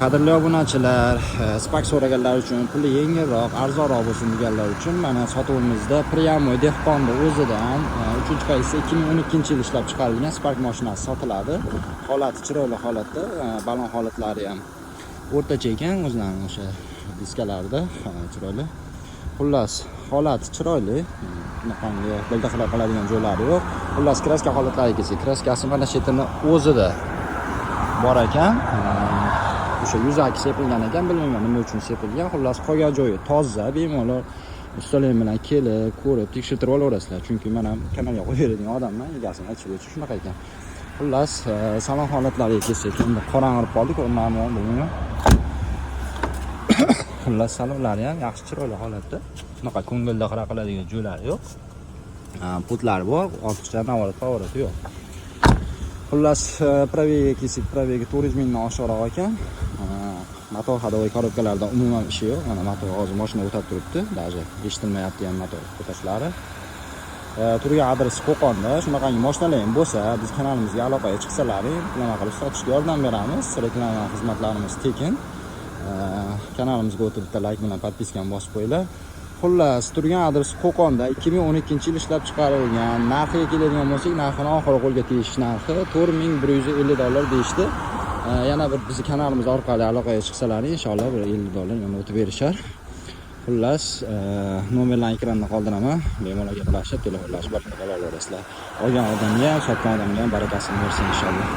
Qadrli obunachilar, Spark so'raganlar uchun, puli yengilroq, arzonroq bo'lsin deganlar uchun mana sotuvimizda прямой dehqonni o'zidan 3-pozitsiya, 2012-yil ishlab chiqarilgan Spark mashinasi sotiladi. Holati chiroyli holatda, balon holatlari ham o'rtacha ekan, o'zlarini o'sha diskalarida chiroyli. Xullas, holati chiroyli. Bunaqangi bildiqlar qiladigan joylari yo'q. Xullas, краска holatlariga kelsak, краска si mana shu yerni o'zida bor ekan. O'sha yuzaki sepilgan ekan, bilmayman nima uchun sepilgan. Xullas, qolgan joyi toza, bemalol ustalar bilan kelib, ko'rib, tekshirtirib olaverasizlar. Chunki men ham kanalga qo'yib beradigan odamman, egasini aytishi bo'yicha shunaqa ekan. Xullas, salon holatlariga kelsak, endi qorong'irib qoldi, ko'rinmaymi, bilmayman. Xullas, salonlari ham yaxshi, chiroyli holatda. Shunaqa ko'ngilda xira qiladigan joylari yo'q. Пульт lari bor, ortiqcha наворот поворот i yo'q. Xullas, пробег ga kelsak, пробег i 400 mingdan oshiqroq ekan. Motor, ходовой коробка larda umuman ishi yo'q. Mana motor, hozir mashina o'tab turibdi, даже eshitilmayapti ham motor o'tashlari. Turgan adresi Qo'qonda. Shunaqangi mashinalar ham bo'lsa, biz kanalimizga aloqaga chiqsalaring, reklama qilib sotishga yordam beramiz. Reklama xizmatlarimiz tekin. Kanalimizga o'tib, bitta layk bilan подписка ni bosib qo'yinglar. Xullas, turgan adresi Qo'qonda, 2012-yil ishlab chiqarilgan. Narxiga keladigan bo'lsak, narxini oxiri qo'lga tegish narxi 4150 dollar deyishdi. Yana bir bizni kanalimiz orqali aloqaga chiqsalaring, inshaalloh bir 50 dollar yana o'tib berishar. Xullas, nomerlarni ekranda qoldiraman. Bemalol gaplashib, telefonlashib, baraka qila olaverasizlar. Olgan odamga ham, sotgan odamga ham barakasini bersin inshaalloh.